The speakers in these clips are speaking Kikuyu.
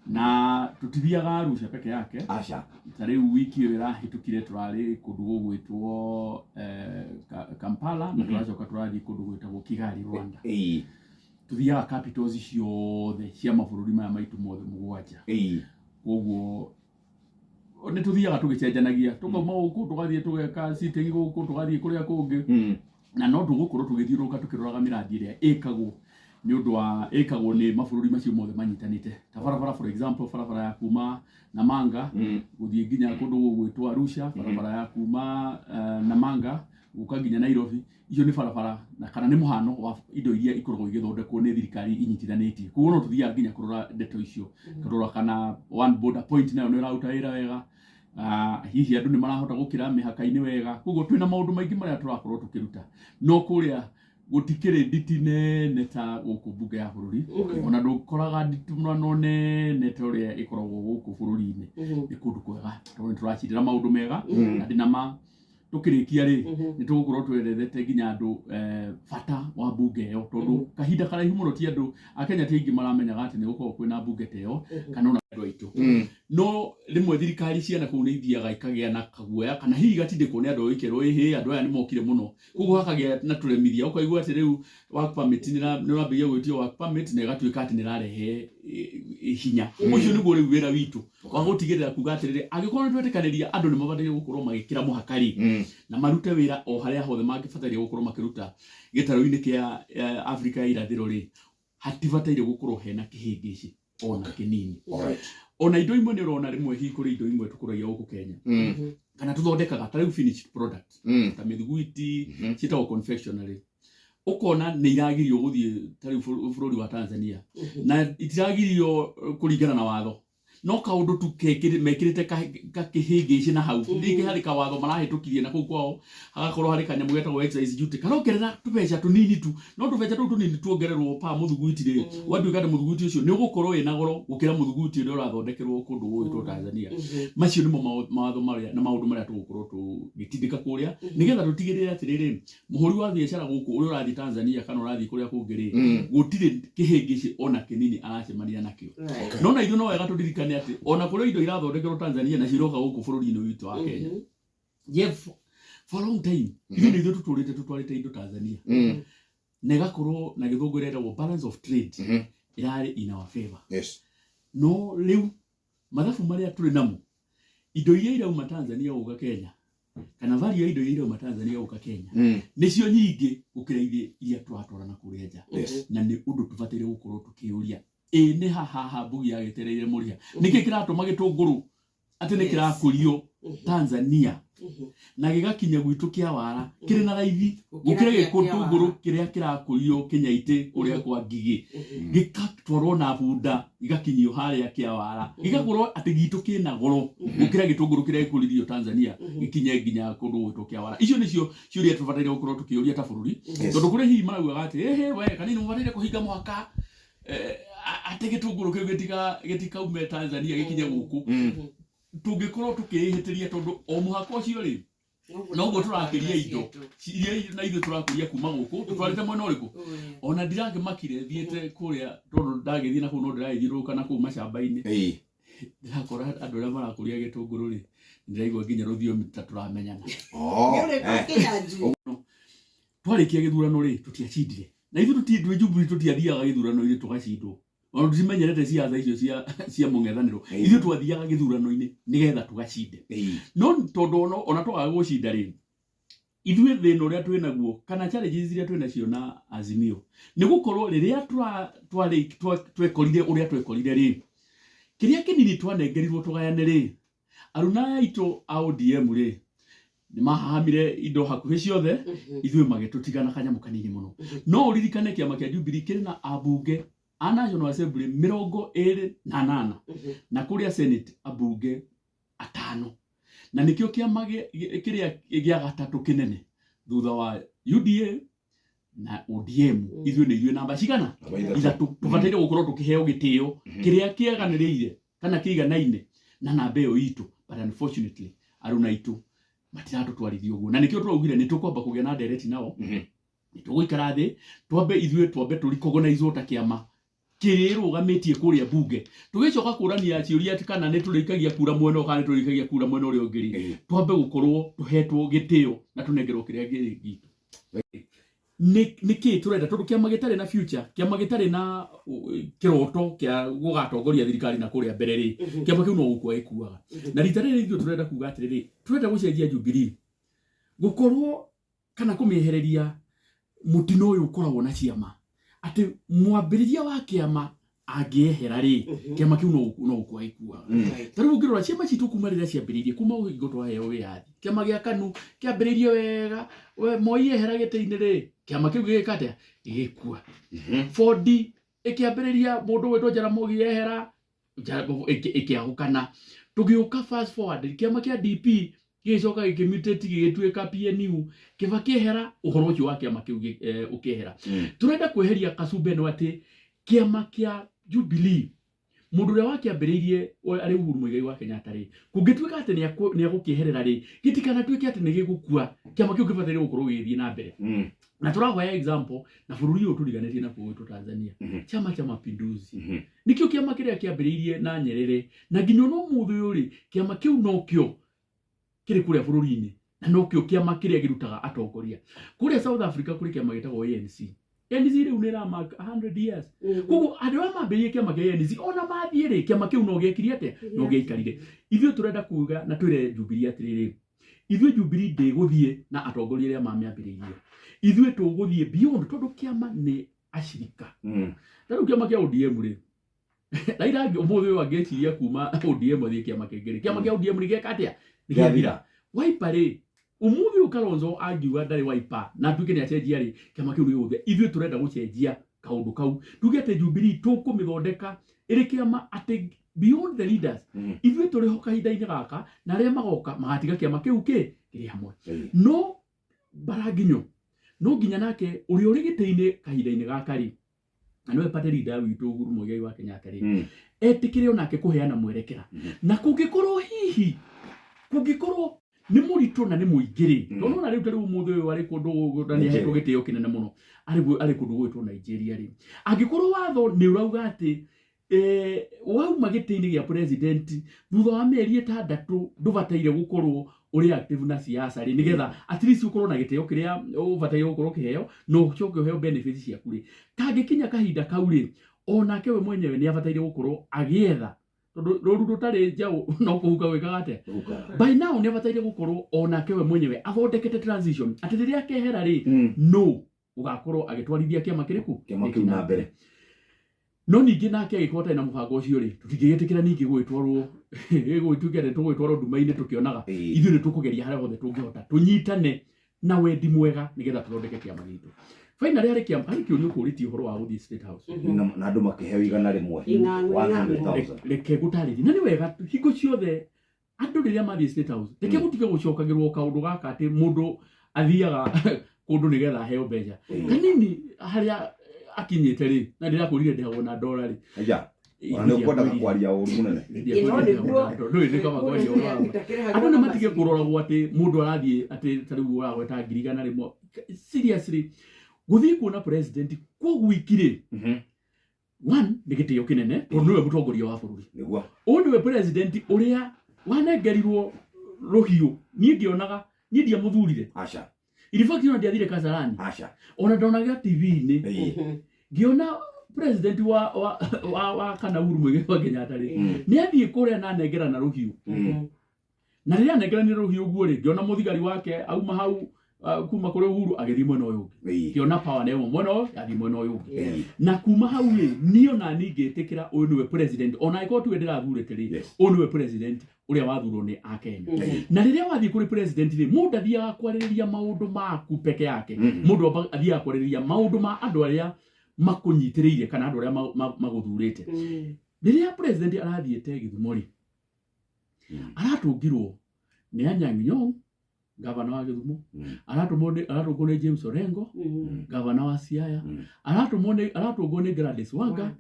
Na tutithiaga Arusha peke yake. Aca. Ta rĩu wiki ĩyo ĩrahĩtũkire tũrarĩ kũndũ gũgwĩtwo Kampala, na tũracoka tũrathiĩ kũndũ gwĩtagwo Kigali, Rwanda. Tuthiaga capitals ciothe cia mabũrũri maya maitũ mothe 7. Koguo nĩ tũthiaga tũgĩcenjanagia, tũkauma gũkũ tũgathiĩ tũgeka sitting gũkũ, tũgathiĩ kũrĩa kũngĩ. Na no tũgũkorwo tũgĩthiũrũrũka tũkĩroraga mĩradi ĩrĩa ĩkagwo nĩ ũndũ wa ĩkagwo nĩ mabũrũri macio mothe manyitanĩte, ta barabara, for example, barabara ya kuma Namanga gũthiĩ nginya kũndũ gũgwĩtwo Arusha, barabara ya kuma Namanga gũka nginya Nairobi. Icio nĩ barabara na kana nĩ mũhano wa indo iria ikoragwo igĩthondekwo nĩ thirikari inyitithanĩtie. Koguo no tũthiaga nginya kũrora ndeto icio, kũrora kana one border point nayo nĩ ĩraruta wĩra wega, hihi andũ nĩ marahota gũkĩra mĩhaka-inĩ wega. Koguo twĩna maũndũ maingĩ marĩa tũrakorwo tũkĩruta, no kũrĩa gũtikĩrĩ nditi nene ta gũkũ mbunge ya bũrũri. Ona ndũkoraga nditimũrano nene ta ũrĩa ĩkoragwo gũkũ bũrũri-inĩ. Nĩ kũndũ kwega tondũ nĩ tũracindĩra maũndũ mega, na ndĩna ma tũkĩrĩkia rĩ, nĩ tũgũkorwo twerethete nginya andũ bata wa mbunge ĩyo, tondũ kahinda karaihu mũno ti andũ a Kenya ti aingĩ maramenyaga atĩ nĩ gũkoragwo kwĩna mbunge ta ĩyo, kana ona andũ aitũ. No rĩmwe thirikari cia na kũu nĩ ithiaga ikagĩa na kaguoya, kana hihi igatindĩkwo nĩ andũ ikerwo ĩhĩ andũ aya nĩ mokire mũno, koguo hakagĩa na tũremithia. Ũkaigua atĩ rĩu work permit nĩ ũrambĩrĩria gwĩtio work permit, na ĩgatuĩka atĩ nĩ ĩrarehe hinya. Ũcio nĩguo rĩu wĩra witũ wa gũtigĩrĩra kuga atĩrĩrĩ, angĩkorwo nĩ twetĩkanĩria andũ nĩ mabataire gũkorwo magĩkĩra mũhaka rĩ, na marute wĩra o harĩa hothe mangĩbataire gũkorwo makĩruta gĩtarũ-inĩ kĩa Afrika ya irathĩro rĩ, hatibataire gũkorwo hena kĩhĩngĩcĩ ona kĩnini. Ona indo imwe nĩ ũrona rĩmwe hihi kũrĩ indo imwe tũkũragia gũkũ Kenya, kana tũthondekaga ta rĩu finished product, ta mĩthiguiti, ciĩtagwo confectionery, ũkona nĩ iragirio gũthiĩ ta rĩu bũrũri wa Tanzania, na itiragirio kũringana na watho, no kaũndũ tu mekĩrĩte gakĩhĩngĩcĩ na hau. Rĩngĩ harĩ kawatho marahĩtũkirie na kũu kwao, hagakorwo harĩ kanyamũ getagwo excise duty karongerera tũbeca tũnini tu, no tũbeca tũu tũnini tuongererwo pa mũthuguiti rĩ, gwatuĩka atĩ mũthuguiti ũcio nĩ ũgũkorwo wĩna goro gũkĩra mũthuguiti ũrĩa ũrathondekerwo kũndũ gũgwĩtwo Tanzania. Macio nĩmo mawatho marĩa na maũndũ marĩa tũgũkorwo tũgĩtindĩka kũrĩa, nĩgetha tũtigĩrĩre atĩrĩrĩ, mũhũri wa biacara gũkũ ũrĩa ũrathiĩ Tanzania kana ũrathiĩ kũrĩa kũngĩ rĩ, gũtirĩ kĩhĩngĩcĩ ona kĩnini aracemania nakĩo. No na ithuĩ no wega tũririkane atĩ ona kũrĩ indo irathondekerwo Tanzania na ciroka gũkũ bũrũri-inĩ witũ wa Kenya. Jeff, for a long time ithuĩ nĩ ithuĩ tũtũrĩte tũtwarĩte indo Tanzania, na ĩgakorwo na gĩthũngũ ĩretagwo balance of trade ĩrarĩ in our favor. No rĩu mathabu marĩa tũrĩ namo, indo iria irauma Tanzania gũka Kenya, kana value ya indo iria irauma Tanzania gũka Kenya, nĩcio nyingĩ gũkĩra iria tũratwara na kũrĩa nja. Na nĩ ũndũ tũbataire gũkorwo tũkĩũria, ĩ nĩ ha haha mbugi yagĩtereire mũrĩha? Nĩkĩ kĩratũma gĩtũngũrũ atĩ nĩ kĩrakũrio Tanzania na gĩgakinya gwitũ kĩa wara kĩrĩ na raithi gũkĩra gĩtũngũrũ kĩrĩa kĩrakũrio Kĩnyaitĩ kũrĩa kwa Ngigĩ, gĩgatwarwo na bunda gĩgakinyio harĩa kĩa wara, gĩgakorwo atĩ gitũ kĩna goro gũkĩra gĩtũngũrũ kĩrĩa gĩkũrĩrio Tanzania gĩkinye nginya kũndũ gwĩtwo kĩa wara? Icio nĩcio ciũria tũbataire gũkorwo tũkĩũria ta bũrũri, tondũ kũrĩ hihi maraugaga atĩ ĩhĩ we kanini mũbataire kũhinga mũhaka, atĩ gĩtũngũrũ kĩu gĩtikaume Tanzania gĩkinye gũkũ. Tũngĩkorwo tũkĩĩhĩtĩria, tondũ o mũhaka ũcio rĩ, noguo tũrakĩria indo iria na ithuĩ tũrakũria kuma gũkũ tũtwarĩte mwena ũrĩkũ. Ona ndirakĩmakire thiĩte kũrĩa, tondũ ndagĩthiĩ na kũu no ndĩragĩthiũrũrũka na kũu macamba-inĩ, ndĩrakora andũ arĩa marakũria gĩtũngũrũ rĩ, ndĩraigua nginya rũthiomi ta tũramenyana. Twarĩkia gĩthurano rĩ, tũtiacindire, na ithuĩ twĩ Jubilee tũtiathiaga gĩthurano-inĩ tũgacindwo, ona tũtimenyerete ciaca icio cia mũng'ethanĩro. Ithuĩ twathiaga gĩthurano-inĩ nĩgetha tũgacinde. No tondũ ona twaga gũcinda rĩ, ithuĩ thĩna ũrĩa twĩ naguo kana challenges iria twĩ nacio na Azimio nĩ gũkorwo rĩrĩa twekorire ũrĩa twekorire rĩ, kĩrĩa kĩnini twanengerirwo tũgayane rĩ, aruna aya aitũ a ODM rĩ, nĩ mahahamire indo hakuhĩ ciothe, ithuĩ magĩtũtiga na kanyamũ kanini mũno. No ũririkane kĩama kĩa Jubilee kĩrĩ na ambunge a National Assembly 28, na kũrĩa Senate ambunge 5, na nĩkĩo kĩama kĩrĩa gĩa gatatũ kĩnene thutha wa UDA na ODM. Ithuĩ nĩ ithuĩ namba cigana? Namba 3. 3. Tũbataire gũkorwo tũkĩheo gĩtĩo kĩrĩa kĩaganĩrĩire kana kĩiganaine na namba ĩyo itũ, but unfortunately aruna aitũ matiratũtwarithia ũguo, na nĩkĩo tũraugire nĩ tũkwamba kũgĩa na ndereti nao. Nĩ tũgũikara thĩ, twambe ithuĩ twambe tũrecognize ta kĩama. Kĩrĩrũgamĩtie kũrĩa bunge tũgĩcoka kũrania ciũria atĩ kana nĩ tũrĩikagia kura mwena ũyũ kana nĩ tũrĩikagia kura mwena ũrĩa ũngĩ rĩ, twambe gũkorwo tũhetwo gĩtĩo na tũnengerwo kĩrĩa kĩrĩ gitũ. Nĩ kĩ tũrenda? Tondũ kĩama gĩtarĩ na future, kĩama gĩtarĩ na kĩroto kĩa gũgatongoria thirikari na kũrĩa mbere rĩ, kĩama kĩu no gũkua gĩkuaga. Na rita rĩrĩ ithuĩ tũrenda kuga atĩrĩrĩ, tũrenda gũcenjia Jubilee gũkorwo kana kũmĩehereria mũtino ũyũ ũkoragwo na ciama, atĩ mwambĩrĩria wa kĩama angĩehera rĩ, kĩama kĩu no gũkua gĩkuaga. Ta rĩu ũngĩrora ciama citũ kuma rĩrĩa ciambĩrĩirie, kuma hingo twaheo wĩyathi, kĩama gĩa KANU kĩambĩrĩirie wega, we Moi ehera gĩtĩ-inĩ rĩ, kĩama kĩu gĩgĩka atĩa? Gĩgĩkua. Ford ĩkĩambĩrĩria, mũndũ gwĩtwo Jaramogi ehera, ĩkĩagũkana. Tũgĩũka fast forward, kĩama kĩa DP gĩgĩcoka gĩkĩmutate gĩgĩtuĩka PNU. Kibaki ehera, ũhoro ũcio wa kĩama kĩu ũkĩehera. Tũrenda kweheria kacumba ĩno atĩ kĩama kĩa Jubilee, mũndũ ũrĩa wakĩambĩrĩirie arĩ Uhuru Muigai wa Kenyatta rĩ, kũngĩtuĩka atĩ nĩ egũkĩeherera rĩ, gĩtikanatuĩke atĩ nĩ gĩgũkua. Kĩama kĩu kĩbataire gũkorwo gĩgĩthiĩ na mbere. Na tũrahoya example na bũrũri ũyũ tũriganĩtie na gwĩtwo Tanzania, Chama cha Mapinduzi. Nĩkĩo kĩama kĩrĩa kĩambĩrĩirie na Nyerere, na nginya ona ũmũthĩ ũyũ rĩ, kĩama kĩu nokĩo kĩrĩ kũrĩa bũrũri-inĩ na nokĩo kĩama kĩrĩa kĩrutaga atongoria. Kũrĩa South Africa kũrĩ kĩama gĩtagwo ANC. ANC rĩu nĩ ĩramark 100 years. Koguo andũ arĩa mambĩrĩirie kĩama kĩa ANC ona mathiĩ rĩ, kĩama kĩu no gĩekire atĩa? No gĩaikarire. Ithuĩ tũrenda kuga na twĩre Jubilee atĩrĩrĩ, ithuĩ Jubilee ndĩgũthiĩ na atongoria arĩa mamĩambĩrĩirie, ithuĩ tũgũthiĩ beyond, tondũ kĩama nĩ acirika. Ta rĩu kĩama kĩa ODM rĩ, Raila ũmũthĩ ũyũ angĩciria kuma ODM athiĩ kĩama kĩngĩ rĩ, kĩama kĩa ODM nĩ gĩeka atĩa? Nĩ gĩathira. Wiper rĩ, ũmũthĩ ũyũ Kalonzo angiuga ndarĩ Wiper na atuĩke nĩ acenjia rĩ, kĩama kĩu nĩ gĩgũthira. Ithuĩ tũrenda gũcenjia kaũndũ kau, tuge atĩ Jubilee tũkũmĩthondeka ĩrĩ kĩama atĩ beyond the leaders, ithuĩ tũrĩ ho kahinda-inĩ gaka na arĩa magoka magatiga kĩama kĩu kĩ kĩrĩ hamwe. No Mbaranginyo no nginya nake ũrĩa ũrĩ gĩtĩ-inĩ kahinda-inĩ gaka rĩ, na nĩwe party leader witũ Uhuru Muigai wa Kenyatta rĩ, etĩkĩre onake kũheana mwerekera. Na kũngĩkorwo hihi kũngĩkorwo nĩ mũritũ na nĩ mũingĩ rĩ, tondũ ona rĩu ta rĩu ũmũthĩ ũyũ arĩ kũndũ na nĩ ahetwo gĩtĩo kĩnene mũno, arĩ kũndũ gwĩtwo Nigeria rĩ, angĩkorwo watho nĩ ũrauga atĩ wauma gĩtĩ-inĩ gĩa president thutha wa mĩeri 6 ndũbataire gũkorwo ũrĩ active na siasa rĩ, nĩgetha at least ũkorwo na gĩtĩo kĩrĩa ũbataire gũkorwo ũkĩheo na ũcoke ũheo benefits ciaku rĩ, kangĩkinya kahinda kau rĩ, onake we mwenyewe nĩ abataire gũkorwo agĩetha, tondũ rũru rũtarĩ njaũ no kũhuka gwĩkaga atĩa? By now nĩ abataire gũkorwo onake we mwenyewe athondekete transition atĩ rĩrĩa akehera rĩ, no ũgakorwo agĩtwarithia kĩama kĩrĩkũ? Kĩama kĩu na mbere. No ningĩ nake agĩkorwo atarĩ na mũbango ũcio rĩ, tũtingĩgĩtĩkĩra ningĩ gũgĩtwarwo gũgĩtuĩke atĩ tũgũgĩtwarwo nduma-inĩ tũkĩonaga. Ithuĩ nĩ tũkũgeria harĩa hothe tũngĩhota tũnyitane na wendi mwega nĩgetha tũthondeke kĩama gitũ. Finally, harĩ kĩama, harĩ kĩũria ũkũrĩtie ũhoro wa gũthiĩ State House. Na andũ makĩheo 100. 100,000. Reke ngũtarĩrie na nĩ wega hingo ciothe andũ rĩrĩa mathiĩ State House, reke gũtige gũcokagĩrwo kaũndũ gaka atĩ mũndũ athiaga kũndũ nĩgetha aheo mbeca. Kanini harĩa akinyĩte rĩ, na ndĩrakwĩrire ndĩhagwo na ndora rĩ. Aya. Ona nĩ ũkwendaga kwaria ũru mũnene. Ndũĩ nĩ kaba kwaria ũru wa ma. Andũ nĩ matige kũroragwo atĩ mũndũ arathiĩ atĩ ta rĩu ũragweta 100,000. Seriously, gũthiĩ kuona president kwa gwiki rĩ, one nĩ gĩtĩo kĩnene tondũ nĩwe mũtongoria wa bũrũri. Ũyũ nĩwe president ũrĩa wanengerirwo rũhiũ. Niĩ ngĩonaga, niĩ ndiamũthurire. Aca. In fact, ona ndiathire Kasarani. Aca. Ona ndonaga TV-inĩ. Ngĩona president wa kana Uhuru Muigai wa Kenyatta rĩ, nĩ athiĩ kũrĩa na anengerana rũhiũ. Na rĩrĩa anengeranire rũhiũ ũguo rĩ, ngĩona mũthigari wake auma hau kuma kũrĩ Uhuru agĩthiĩ mwena ũyũ ũngĩ. Ngĩona power nĩ mwena ũyũ yathiĩ mwena ũyũ ũngĩ. Na kuma hau rĩ, niĩ ona niĩ ngĩtĩkĩra ũyũ nĩwe president, ona angĩkorwo tiwe ndĩrathurĩte rĩ, ũyũ nĩwe president ũrĩa wathurwo nĩ Akenya. Na rĩrĩa wathiĩ kũrĩ president rĩ, mũndũ athiaga kwarĩrĩria maũndũ maku peke yake. Mũndũ athiaga kwarĩrĩria maũndũ ma andũ arĩa makũnyitĩrĩire kana andũ arĩa magũthurĩte. Rĩrĩa president arathiĩte Gĩthumo rĩ, aratũngirwo nĩ Anyang' Nyong'o, gavana wa Gĩthumo, aratũngwo nĩ James Orengo, gavana wa Siaya, aratũngwo nĩ Gladys Wanga,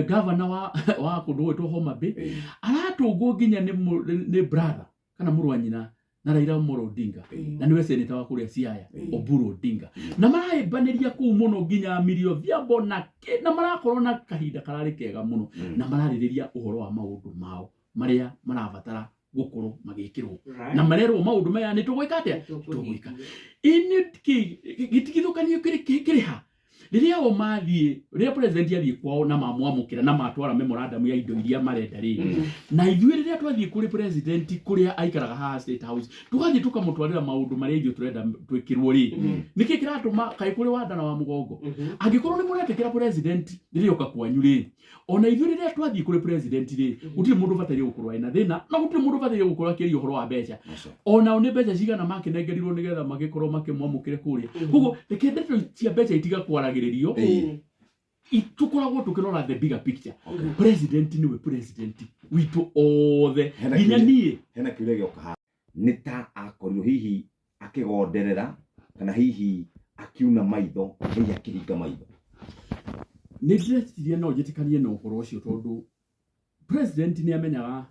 gavana wa kũndũ gwĩtwo Homa Bay, aratũngwo nginya nĩ brother kana mũrũ wa nyina Na Raila Amolo Odinga na niwe seneta wa kũrĩa Siaya, Oburu Odinga, na marahĩmbanĩria kũu mũno nginya Millie Odhiambo na kĩ, na marakorwo na kahinda kararĩ kega mũno na mararĩrĩria ũhoro wa maũndũ mao marĩa marabatara gũkorwo magĩkĩrwo na marerwo maũndũ maya nĩ tũgwĩka atĩa, tũgwĩka ĩnĩ gĩtigithũkanio kĩrĩ ha rĩrĩa o mathiĩ, rĩrĩa president athiĩ kwao na mamwamũkĩra na matwara memorandum ya indo iria marenda rĩ, na ithuĩ rĩrĩa twathiĩ kũrĩ president kũrĩa aikaraga haha State House, tũgathiĩ tũkamũtwarĩra maũndũ marĩa ithuĩ tũrenda twĩkĩrwo rĩ, nĩkĩ kĩratũma kaĩ kũrĩ wanda na wa mũgongo? Angĩkorwo nĩ mũretĩkĩra president rĩrĩa oka kwanyu rĩ, ona ithuĩ rĩrĩa twathiĩ kũrĩ president rĩ, gũtirĩ mũndũ ũbataire gũkorwo ena thĩna na gũtirĩ mũndũ ũbataire gũkorwo akĩaria ũhoro wa mbeca. Onao nĩ mbeca cigana makĩnengerirwo nĩgetha magĩkorwo makĩmwamũkĩre kũrĩa? Koguo reke ndeto cia mbeca itiga kwaragĩrĩrio, tũkoragwo tũkĩrora the bigger picture. President nĩwe president witũ othe. Hena nginya niĩ. Hena kĩũria gĩoka haha, nĩ ta akorirwo hihi akĩgonderera kana hihi akiuna maitho, hihi akĩhinga maitho? Nĩ ndĩreciria no njĩtĩkanie na ũhoro ũcio, tondũ president nĩ amenyaga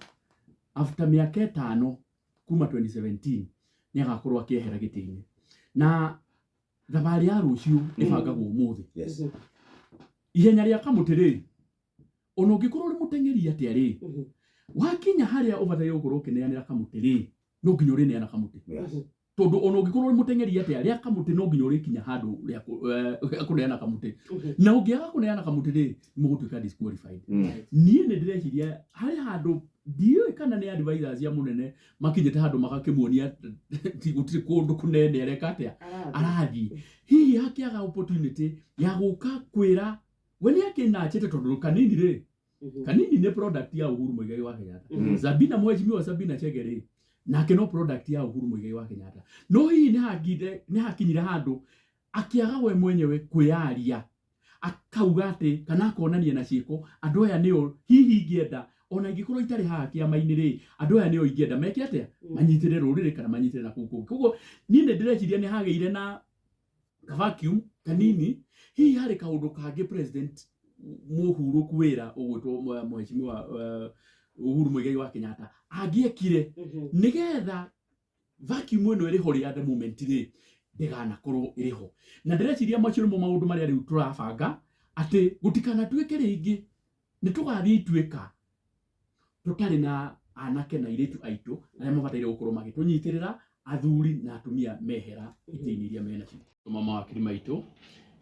after mĩaka 5 kuma 2017 nĩ agakorwo akĩehera gĩtĩ-inĩ, na thabarĩ ya rũciũ ĩbangagwo ũmũthĩ. Ihenya rĩa kamũtĩ rĩ, ona ũngĩkorwo ũrĩ mũteng'eri atĩa rĩ, wakinya harĩa ũbataire gũkorwo ũkĩneanĩra kamũtĩ rĩ, no nginya ũrĩneana kamũtĩ, tondũ ona ũngĩkorwo ũrĩ mũteng'eri atĩa, rĩa kamũtĩ no nginya ũrĩkinya handũ rĩa kũneana kamũtĩ, na ũngĩaga kũneana kamũtĩ rĩ, mũgũtuĩka disqualified. Niĩ nĩ ndĩreciria harĩ handũ, ndiũĩ kana nĩ advisors ya mũnene makinyĩte handũ magakĩmuonia ti gũtirĩ kũndũ kũnene areka atĩa arathiĩ, hihi hakĩaga opportunity ya gũka kwĩra we nĩ akĩnachĩte, tondũ kanini rĩ, kanini nĩ product ya Uhuru Muigai wa Kenyatta. Sabina, mheshimiwa Sabina Chege rĩ, nake no product ya Uhuru Muigai wa Kenyatta. No hihi nĩ hangire, nĩ hakinyire handũ akĩaga we mwenyewe kwĩyaria, akauga atĩ kana akonania na ciĩko, andũ aya nĩo hihi ingĩenda ona ingĩkorwo itarĩ haha kĩama-inĩ rĩ, andũ aya nĩo ingĩenda meke atĩa, manyitĩre rũrĩrĩ kana manyitĩre na kũu kũngĩ. Koguo niĩ nĩ ndĩreciria nĩ hagĩire na vacuum kanini, hihi harĩ kaũndũ kangĩ president mũhurũku wĩra ũgwĩtwo mheshimiwa Uhuru Muigai wa Kenyatta angĩekire nĩgetha vacuum ĩno ĩrĩ ho rĩ at the moment rĩ ndĩganakorwo ĩrĩ ho. Na ndĩreciria macio nĩmo maũndũ marĩa rĩu tũrabanga atĩ gũtikanatuĩke rĩngĩ nĩ tũgathiĩ ituĩka tũtarĩ na anake na airĩtu aitũ arĩa mabataire gũkorwo magĩtũnyitĩrĩra, athuri na atumia mehera itĩ-inĩ iria menacio. Tũma mawakiri maitũ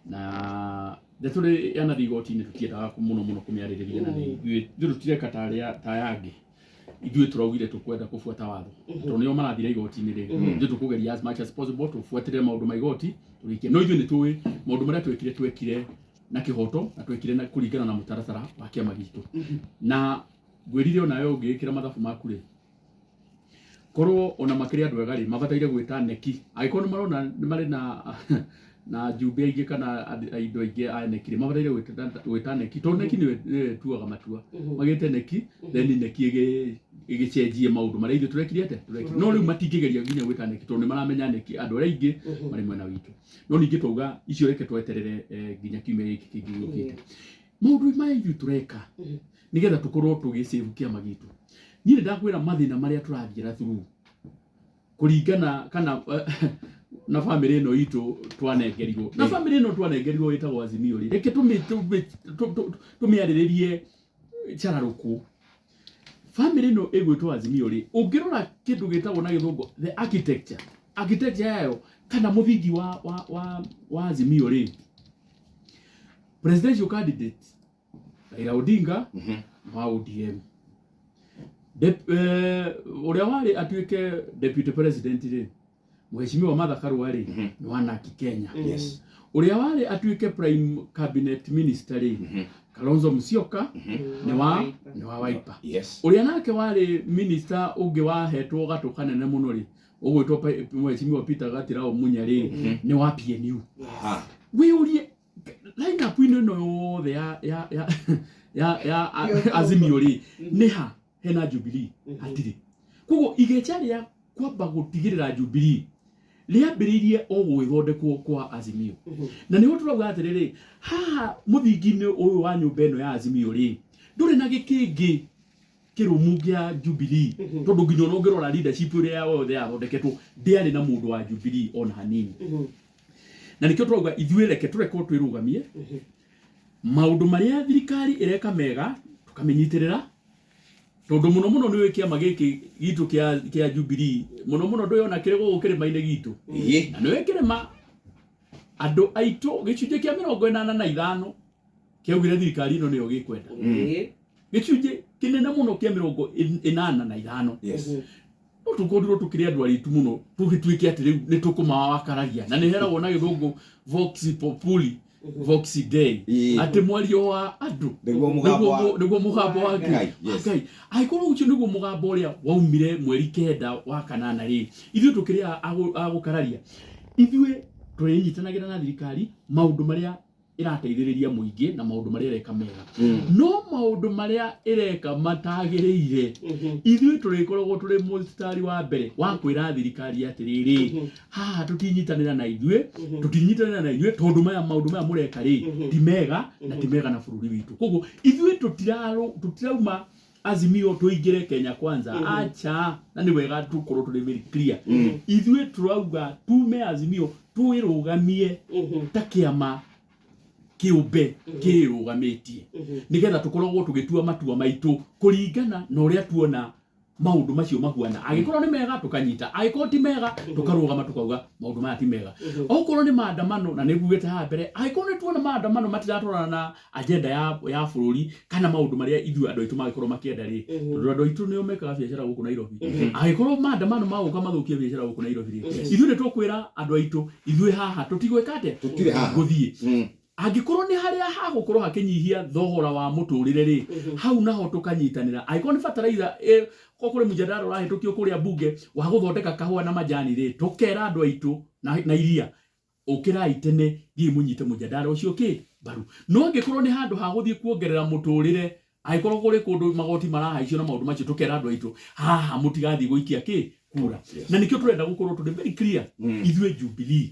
na ndeto rĩ yanathiĩ igoti-inĩ, tũtiendaga mũno mũno kũmĩarĩrĩria, na nĩ ithuĩ tũtireka ta arĩa ta aya angĩ. Ithuĩ tũraugire tũkwenda kũbuata watho, tondũ nĩo marathire igoti-inĩ rĩ, ithuĩ tũkũgeria as much as possible tũbuatĩrĩre maũndũ ma igoti tũrĩkie. No ithuĩ nĩ tũĩ maũndũ marĩa twekire, twekire na kĩhoto na twekire na kũringana na mũtaratara wa kĩama gitũ. Na ngwĩrire onawe ũngĩĩkĩra mathabu maku rĩ, korwo ona makĩrĩ andũ ega rĩ, mabataire gwĩta neki angĩkorwo nĩ marona nĩ marĩ na njumbe aingĩ kana indo aingĩ a neki rĩ, mabataire gwĩta neki, tondũ neki nĩwe ĩtuaga matua. Magĩte neki, then neki ĩgĩcenjie maũndũ marĩa ithuĩ tũrekire atĩa, tũrekire. No rĩu matingĩgeria nginya gwĩta neki, tondũ nĩ maramenya neki andũ arĩa aingĩ marĩ mwena witũ. No ningĩ twauga icio reke tweterere nginya kiumia gĩkĩ kĩngĩ gĩũkĩte. Maũndũ maya ithuĩ tũreka nĩgetha tũkorwo tũgĩsave kĩama gitũ, niĩ nĩ ndakwĩra mathĩna marĩa tũrathiĩra through kũringana kana na bamĩrĩ ĩno itũ twanengerirwo, na bamĩrĩ ĩno twanengerirwo ĩtagwo Azimio rĩ, reke tũmĩarĩrĩrie cararũkũ. Bamĩrĩ ĩno ĩgwĩtwo Azimio rĩ, ũngĩrora kĩndũ gĩtagwo na gĩthũngũ the architecture yayo kana mũthingi wa Azimio rĩ, presidential candidate Raila Odinga wa ODM, ũrĩa warĩ atuĩke deputy president rĩ, mheshimiwa Martha Karua rĩ, nĩ wa NARC Kenya. Ũrĩa warĩ atuĩke prime cabinet minister rĩ, Kalonzo Musyoka, nĩ wa Wiper. Ũrĩa nake warĩ minister ũngĩ wahetwo gatũ kanene mũno rĩ, ũgwĩtwo mheshimiwa Peter Gatirao Munya rĩ, nĩ wa PNU. Wĩyũrie line-up ĩno yothe ya Azimio rĩ, nĩ ha hena Jubilee? Hatirĩ. Koguo igeca rĩa kwamba gũtigĩrĩra Jubilee rĩambĩrĩirie o gũgĩthondekwo kwa Azimio, na nĩho tũrauga atĩrĩrĩ, haha mũthingi-inĩ ũyũ wa nyũmba ĩno ya Azimio rĩ, ndũrĩ na gĩkĩngĩ. Kĩrũmu kĩa Jubilee, tondũ nginya ona ũngĩrora leadership ĩrĩa yothe yathondeketwo ndĩarĩ na mũndũ wa Jubilee ona hanini. Na nĩkĩo tũrauga ithuĩ reke tũrekwo twĩrũgamie. Maũndũ marĩa thirikari ĩreka mega tũkamĩnyitĩrĩra, tondũ mũno mũno nĩũĩ kĩama gĩkĩ gitũ kĩa Jubilee mũno mũno ndũyona kĩrĩ gũkũ kĩrĩma-inĩ gitũ. Na nĩũĩ kĩrĩma andũ aitũ gĩcunjĩ kĩa 85 kĩaugire thirikari ĩno nĩyo gĩkwenda. Gĩcunjĩ kĩnene mũno kĩa 85. No tũkorirwo tũkĩrĩ andũ arĩtu mũno tũgĩtuĩke atĩ rĩu nĩ tũkũmawakararia, na nĩ heragwo na gĩthũngũ vox populi vox dei, atĩ mwario wa andũ nĩguo mũgambo wa Ngai. Ngai. Angĩkorwo ũcio nĩguo mũgambo ũrĩa waumire mweri 9 wa 8 rĩ, ithuĩ tũkĩrĩ a gũkararia. Ithuĩ tũrĩnyitanagĩra na thirikari maũndũ marĩa ĩrateithĩrĩria mũingĩ na maũndũ marĩa ĩreka mega, no maũndũ marĩa ĩreka matagĩrĩire, ithuĩ tũrĩkoragwo tũrĩ mũstari wa mbere wa kwĩra thirikari atĩrĩrĩ, haha tũtinyitanĩra na ithuĩ, tũtinyitanĩra na inyuĩ, tondũ maya maũndũ maya mũreka rĩ ti mega na ti mega na bũrũri witũ. Koguo ithuĩ tũtirauma Azimio tũingĩre Kenya Kwanza, acha, na nĩ wega tũkorwo tũrĩ very clear. Ithuĩ tũrauga tume Azimio twĩrũgamie ta kĩama kĩũmbe kĩrũgamĩtie, nĩgetha tũkoragwo tũgĩtua matua maitũ kũringana na ũrĩa tuona maũndũ macio mahuana. Angĩkorwo nĩ mega tũkanyita, angĩkorwo ti mega tũkarũgama tũkauga maũndũ maya ti mega. Okorwo nĩ maandamano, na nĩ ngugĩte haha mbere, angĩkorwo nĩ tuona maandamano matiratwarana na agenda ya bũrũri kana maũndũ marĩa ithuĩ andũ aitũ mangĩkorwo makĩenda rĩ, tondũ andũ aitũ nĩo mekaga biacara gũkũ Nairobi, angĩkorwo maandamano magũka mathũkie biacara gũkũ Nairobi rĩ, ithuĩ nĩ tũkwĩra andũ aitũ ithuĩ haha tũtigwĩka atĩa, gũthiĩ. Angĩkorwo nĩ harĩa hagũkorwo hakĩnyihia thogora wa mũtũrĩre rĩ, hau naho tũkanyitanĩra. Angĩkorwo nĩ bataraitha, ko kũrĩ mũjadara ũrahĩtũkio kũrĩa mbunge wa gũthondeka kahũa na majani rĩ, tũkera andũ aitũ na iria ũkĩrai tene thiĩ mũnyite mũjadara ũcio kĩ mbaru. No angĩkorwo nĩ handũ ha gũthiĩ kuongerera mũtũrĩre, angĩkorwo kũrĩ kũndũ magoti marahaicio na maũndũ macio, tũkera andũ aitũ haha mũtigathiĩ gũikia kĩ kura. Na nĩkĩo tũrenda gũkorwo tũrĩ very clear, ithuĩ Jubilee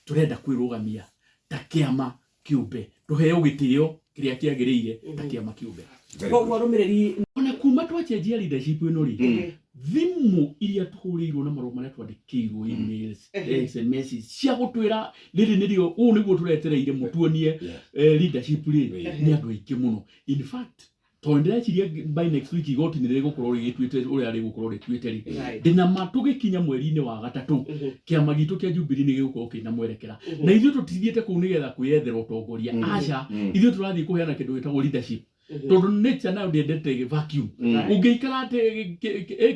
tũrenda kwĩrũgamia ta kĩama kĩũmbe, tũheo gĩtĩo kĩrĩa kĩagĩrĩire ta kĩama kĩũmbe. Koguo rũmĩrĩri ona kuma twacenjia leadership ĩno rĩ, thimũ iria tũhũrĩirwo na marũa marĩa twandĩkĩirwo, emails, SMS cia gũtwĩra rĩrĩ nĩrĩo, ũũ nĩguo tũretereire mũtuonie leadership rĩ, nĩ andũ aingĩ mũno. In fact, tondũ ndĩreciria by next week igoti nĩ rĩgũkorwo rĩgĩtuĩte ũrĩa rĩgũkorwo rĩtuĩte rĩ, ndĩna ma tũgĩkinya mweri-inĩ wa 3 kĩama gitũ kĩa Jubilee nĩ gĩgũkorwo kĩna mwerekera, na ithuĩ tũtithiĩte kũu nĩgetha kwĩyethera ũtongoria, aca, ithuĩ tũrathiĩ kũheana kĩndũ gĩtagwo leadership, tondũ nature nayo ndĩendete vacuum. Ũngĩikara atĩ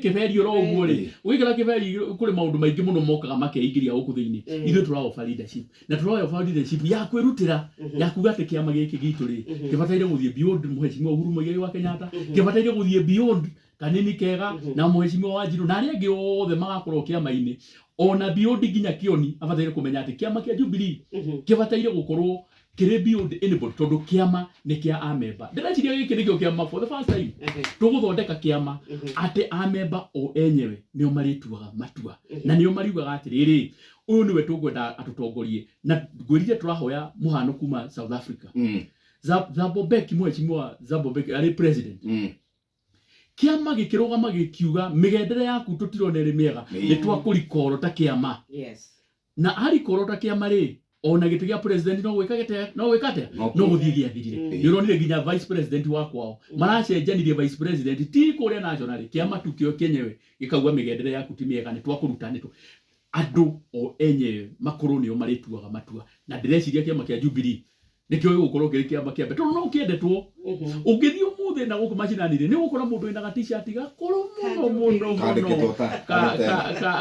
kĩberi oro ũguo rĩ, ũgĩikara kĩberi kũrĩ maũndũ maingĩ mũno mokaga makeingĩria gũkũ thĩinĩ. Ithuĩ tũraoba leadership, na tũraoba leadership ya kwĩrutĩra, ya kuga atĩ kĩama gĩkĩ gitũ rĩ kĩbataire gũthiĩ beyond Mheshimiwa Uhuru Muigai wa Kenyatta, kĩbataire gũthiĩ beyond Kanini Kega na Mheshimiwa Wanjiru na arĩa angĩ othe magakorwo kĩama-inĩ, ona beyond nginya Kĩoni abataire kũmenya atĩ kĩama kĩa Jubilee kĩbataire gũkorwo kĩrĩ beyond anybody, tondũ kĩama nĩ kĩa amemba. Ndĩreciria gĩkĩ nĩkĩo kĩama for the first time tũgũthondeka kĩama atĩ amemba o enyewe nĩo marĩtuaga matua, na nĩo mariugaga atĩrĩrĩ, ũyũ nĩwe tũkwenda atũtongorie. Na ngwĩrire tũrahoya mũhano kuma South Africa. Thabo Mbeki, Mheshimiwa Thabo Mbeki arĩ president, kĩama gĩkĩrũgama gĩkiuga mĩgendere yaku tũtirona ĩrĩ mĩega, nĩ twakũrikoro ta kĩama. Na arikoro ta kĩama rĩ, ona gĩtĩ gĩa president no gwĩka gĩte no gwĩka atĩa, no gũthiĩ gĩathirire. Nĩ ũronire nginya vice president wa kwao maracenjanirie vice president, ti kũrĩa national, kĩama tu kĩo kĩenyewe gĩkauga mĩgendere yaku ti mĩega, nĩ twakũruta, nĩ andũ o enyewe makorwo nĩo marĩtuaga matua. Na ndĩreciria kĩama kĩa Jubilee nĩkĩo gĩgũkorwo kĩrĩ kĩama kĩa mbere, tondũ no kĩendetwo. Ũngĩthiĩ ũmũthĩ na gũkũ macinani rĩ, nĩ ũgũkora mũndũ wĩna ga-t-shirt gakũrũ mũno mũno mũno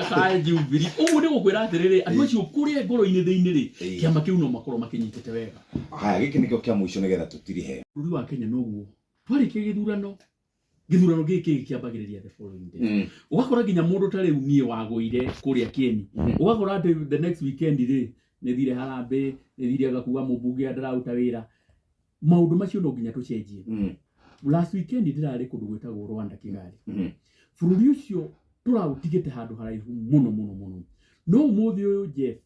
ka Jubilee. Ũguo nĩ gũkwĩra atĩrĩrĩ, andũ acio kũrĩa ngoro-inĩ thĩinĩ rĩ, kĩama kĩu no makorwo makĩnyitĩte wega. Haya, gĩkĩ nĩkĩo kĩa mũico nĩgetha tũtirihe. Bũrũri wa Kenya noguo twarĩkia gĩthurano, gĩthurano gĩkĩ gĩkĩambagĩrĩria the following day. Ũgakora nginya mũndũ ta rĩu niĩ wagũire kũrĩa Kĩeni, ũgakora atĩ the next weekend rĩ, nĩ thire harambee, nĩ thire ngakuga mũmbunge ndararuta wĩra. Maũndũ macio no nginya tũcenjie. Last weekend ndĩrarĩ kũndũ gwĩtagwo Rwanda, Kigali. Bũrũri ũcio tũraũtigĩte handũ haraihu mũno mũno mũno, no ũmũthĩ ũyũ, Jeff,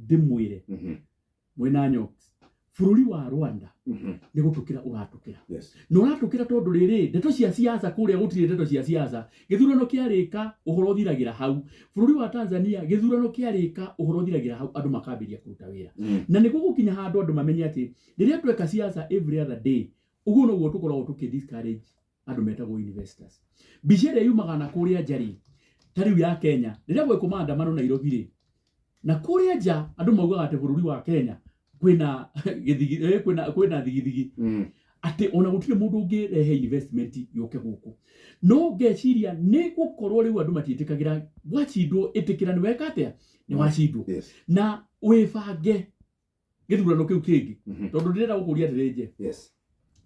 ndĩmwĩre mwĩna Nyox, Bũrũri wa Rwanda nĩ gũtũkĩra ũratũkĩra. Na ũratũkĩra tondũ rĩrĩ, ndeto cia siasa kũrĩa gũtirĩ ndeto cia siasa. Gĩthurano kĩarĩka ũhoro ũthiragĩra hau. Bũrũri wa Tanzania gĩthurano kĩarĩka ũhoro ũthiragĩra hau, andũ makambĩrĩria kũruta wĩra. Na nĩ gũgũkinya handũ andũ mamenye atĩ rĩrĩa tweka siasa every other day, ũguo noguo tũkoragwo tũkĩ discourage andũ metagwo investors. Mbica ĩrĩa yumaga na kũrĩa nja rĩ, ta rĩu ya Kenya, rĩrĩa gwekwo maandamano Nairobi rĩ, na kũrĩa nja andũ maugaga atĩ bũrũri wa Kenya kwĩna gĩthigi, kwĩna thigithigi, atĩ ona gũtirĩ mũndũ ũngĩrehe investment yũke gũkũ. No ngeciria nĩ gũkorwo rĩu andũ matiĩtĩkagĩra wacindwo, ĩtĩkĩra nĩ weka atĩa, nĩ wacindwo. Na wĩbange gĩthurano kĩu kĩngĩ, tondũ ndĩrenda gũkũria atĩrĩ nje.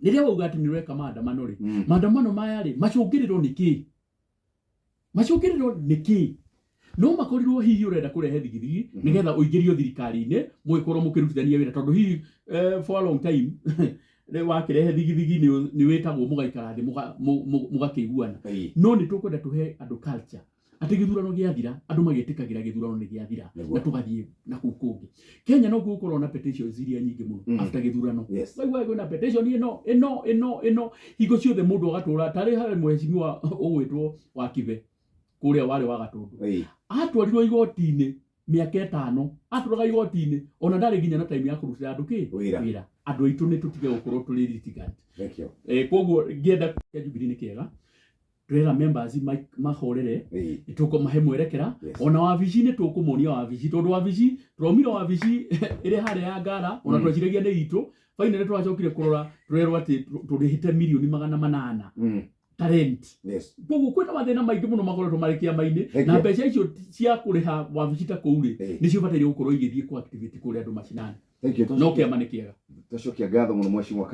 Rĩrĩa wauga atĩ nĩ ũreka maandamano rĩ, maandamano maya rĩ, macũngĩrĩro nĩ kĩ? Macũngĩrĩro nĩ kĩ? No makorirwo hihi ũrenda kũrehe thigithigi nĩgetha ũingĩrio thirikari-inĩ, mũgĩkorwo mũkĩrutithania wĩra, tondũ hihi for a long time rĩ wakĩrehe thigithigi nĩ wĩtagwo mũgaikara thĩ mũgakĩiguana. No nĩ tũkwenda tũhe andũ culture atĩ gĩthurano gĩathira andũ magĩtĩkagĩra gĩthurano nĩ gĩathira na tũgathiĩ na kũu kũngĩ. Kenya no gũkorwo na petitions iria nyingĩ mũno after gĩthurano. Waigua kwĩna petition ĩno ĩno ĩno ĩno hingo ciothe mũndũ agatũra tarĩ harĩ mheshimiwa ũgwĩtwo wa Kibe kũrĩa warĩ wa Gatũndũ, atwarirwo igoti-inĩ mĩaka 5, atũraga igoti-inĩ ona ndarĩ nginya na time ya kũrutĩra andũ kĩ wĩra. Andũ aitũ nĩ tũtige gũkorwo tũrĩ litigant. Koguo ngĩenda Jubilee nĩ kĩega, twĩra members mahorere, tũkũmahe mwerekera. Ona wabici nĩ tũkũmonia wabici, tondũ wabici tũraumire wabici ĩrĩa harĩa ya Ngara, ona tweciragia nĩ itũ, finally twacokire kũrora tũrerwo atĩ tũrĩhĩte 800,000,000 ta rent. Koguo kwĩna mathĩna maingĩ mũno makoretwo marĩ kĩama-inĩ, na mbeca icio cia kũrĩha wabici ta kũu rĩ, nĩcio bataire gũkorwo igĩthiĩ kũ activate kũrĩa andũ macinani. No kĩama nĩ kĩega. Twacokia ngatho mũno mheshimiwa.